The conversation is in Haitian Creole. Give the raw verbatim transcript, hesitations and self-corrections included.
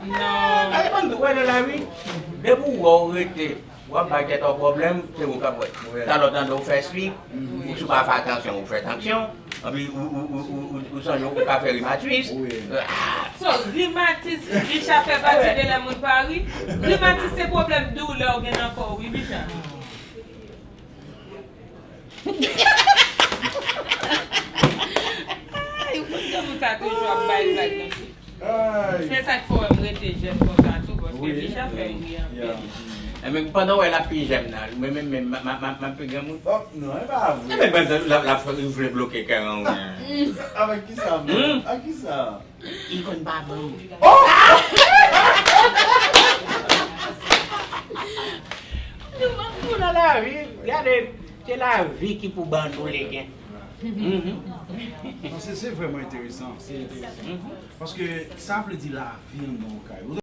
Non. Gade bann tou wè nan lari. Depi w wè w rete, w ap bay tèt ou pwoblèm, se ou k ap wè. Talè w tande w fè sik, ou si w pa fè atansyon, ou fè tanksyon. Anpi ou, ou, ou, ou, ou, ou sonje ou ka fè rimatis. Ah! So, rimatis, Bicha fè pati de lè moun pa ri. Rimatis se pwoblèm doulè w gen nan kò w, wi, Bicha. Ay, ou konn granmoun sa toujou ap bay vag nan fi. Se sa k fè w wè m rete jèn konsa tou, paske Bicha fè m ri anpil. Enben, pandan w wè l ap pi jèn nan, mwen menm, menm, m ap pi granmoun. Oh, non, e pa vre. Enben, pandan l ap, l ap vle bloke kè an, wi. Avèk kisa, mwen? Ak kisa? Li konn pa ban m. Oh! Nou, nou nan lavi, gade, se lavi ki pou ban nou legen. Mhm. Non, se, se vrèman enteresan, se enteresan. Mhm. Paske sa vle di lavi anndan yon kay.